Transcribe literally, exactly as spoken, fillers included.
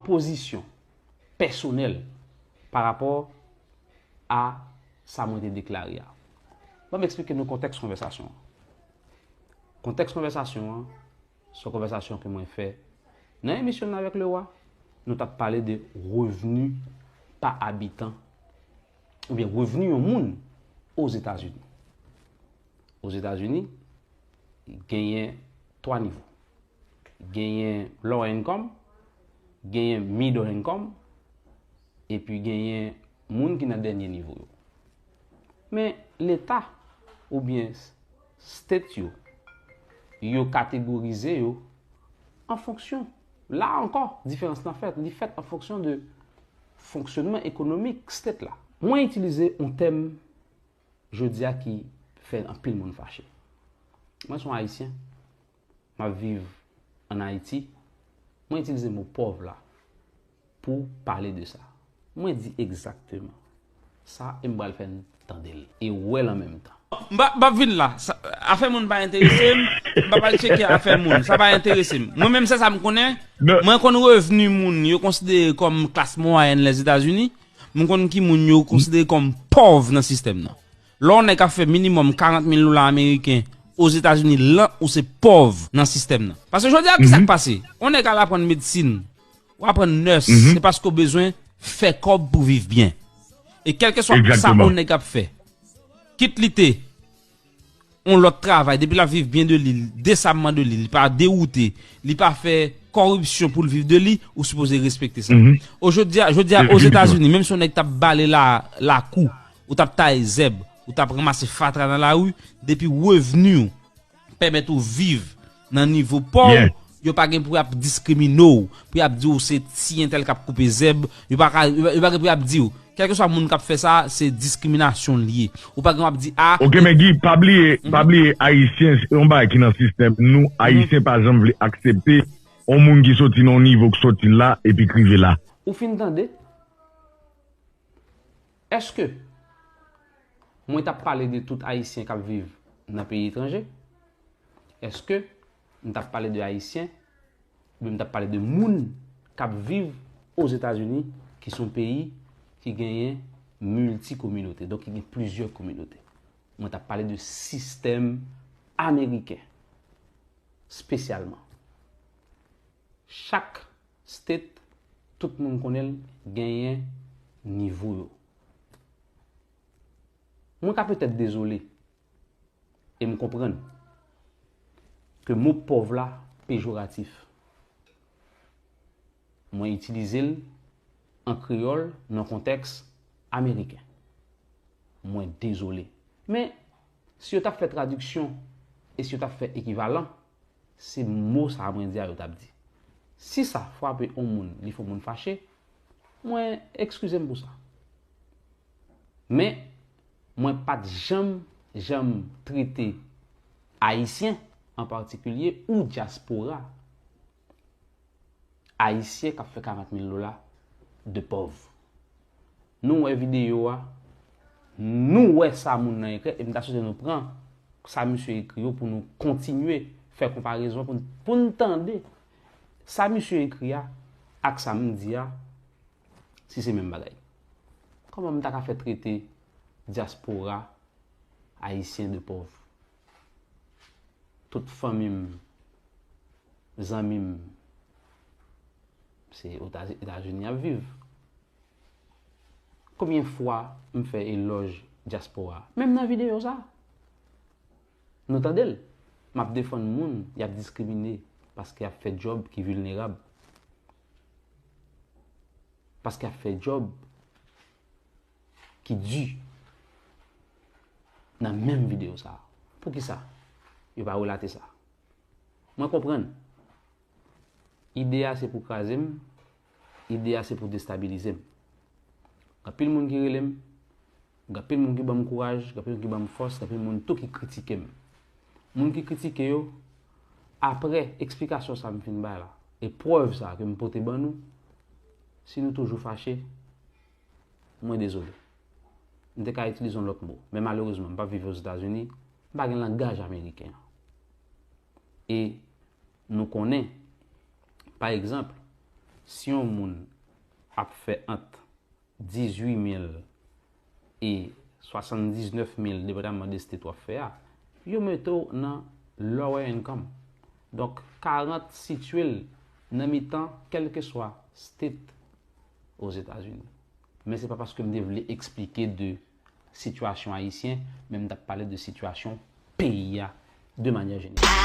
pozisyon pèsonèl pa rapò a sa mwen te deklare a. Ban m eksplike nou kontèks konvèsasyon an. Kontèks konvèsasyon an, se yon konvèsasyon ke mwen fè nan emisyon n avèk Lewa. Nou t ap pale de revni pa abitan, oubyen revni yon moun Ozetazini. Ozetazini, genyen twa nivo. Genyen low income, genyen middle income, epi genyen moun ki nan dènye nivo yo. Men leta oubyen state yo, yo kategorize yo an fonksyon. La ankò, diferans lan fèt. Li fèt an fonksyon de fonksyonman ekonomik state la. Mwen itilize yon tèm jodi a ki fè anpil moun fache. Mwen se yon Ayisyen, m ap viv ann Ayiti. Mwen itilize mo pòv la pou pale de sa. Mwen di egzakteman sa e m pral fè n tande l e wè l an menm tan. M pa, m pa vin la. Sa, afè moun pa enterese m. M pa pral tcheke afè moun. Sa pa enterese m. Mwen menm, se sa m konnen. Mwen konn revni moun yo konsidere kòm klas mwayèn Lèzetazini. M konn ki moun yo konsidere kòm pòv nan sistèm nan. Lè yon nèg ap fè minimòm karant mil dola ameriken Ozetazini lan, ou se pòv nan sistèm nan. Paske jodi a, ki sa k pase? Yon nèg al aprann medsin, w aprann nèse, se paske w bezwen fè kòb pou viv byen. E kèlkeswa sa yon nèg ap fè, kit li te yon lòt travay, depi l ap viv byen de li, desabman de li, li pa dewoute, li pa fè kòripsyon pou l viv de li, ou sipoze respekte sa. O jodi a, jodi a, Ozetazini, menm si yon nèg t ap bale la, lakou, ou t ap taye zèb, ou t ap ranmase fatra nan lari, depi revni w pèmèt ou viv nan nivo pa w, yo pa gen pou y ap diskrimine w, pou y ap di w se ti entèl k ap koupe zèb, yo pa ka, yo pa, yo pa gen pou y ap di w. Kèlkeswa moun k ap fè sa, se diskriminasyon l ye. Ou pa gen w ap di, a, Ok, men Guy, pa bliye, pa bliye, Ayisyen, se yon bagay ki nan sistèm nou. Ayisyen pa janm vle aksepte yon moun ki soti nan yon nivo k soti la epi k rive la. Ou fin tande? Èske mwen t ap pale de tout Ayisyen k ap viv nan peyi etranje? Èske m t ap pale de Ayisyen, oubyen m t ap pale de moun k ap viv Ozetazini, ki se yon peyi ki genyen milti kominote, donk ki gen plizyè kominote? Mwen t ap pale de sistèm ameriken, espesyalman. Chak state, tout moun konnen l, genyen nivo yo. Mwen ka petèt dezole, e m konprann ke mo pòv la pejoratif. Mwen itilize l an kreyòl nan kontèks ameriken. Mwen dezole. Men, si yo t ap fè tradiksyon e si yo t ap fè ekivalan, se mo sa a mwen di a yo t ap di. Si sa frape yon moun, li fè yon moun fache, mwen eskize m pou sa. Men, mwen pa t janm, janm trete Ayisyen an patikilye ou dyaspora Ayisyen k ap fè karant mil dola de pòv. Nou wè videyo a, nou wè sa moun nan ekri, e m ta swete nou pran sa misye ekri yo pou nou kontinye fè konparezon, pou n, pou n tande sa misye ekri a ak sa m di a, si se menm bagay. Kòman m ta ka fè trete dyaspora ayisyen de pòv? Tout fanmi m, zanmi m, se Eta-, Etazini y ap viv. Konbyen fwa m fè elòj dyaspora? Menm nan videyo sa, nou tande l. M ap defann moun y ap diskrimine paske y ap fè djòb ki vilnerab, paske y ap fè djòb ki di nan menm videyo sa a. Poukisa yo pa relate sa? Mwen konprann. Ide a se pou kraze m, ide a se pou destabilize m. Gen anpil moun ki rele m, gen anpil moun ki ban m kouraj, gen anpil moun ki ban m fòs, gen anpil moun tou ki kritike m. Moun ki kritike yo, apre eksplikasyon sa a m fin bay la, e prèv sa a ke m pote ban nou, si nou toujou fache, mwen dezole. M te ka itilize yon lòt mo, men malerezman, m p ap viv Ozetazini, m pa gen langaj ameriken an. E nou konnen, pa egzanp, Si yon moun ap fè ant dizuit mil e swasanndiznèf mil, depandaman de state w ap fè a, yo mete w nan lower income. Donk, karant sitye l nan mitan kèlkeswa state Ozetazini. Men se pa paske m te vle eksplike de sitiyasyon ayisyen, men m t ap pale de sitiyasyon peyi a de manyè jeneral.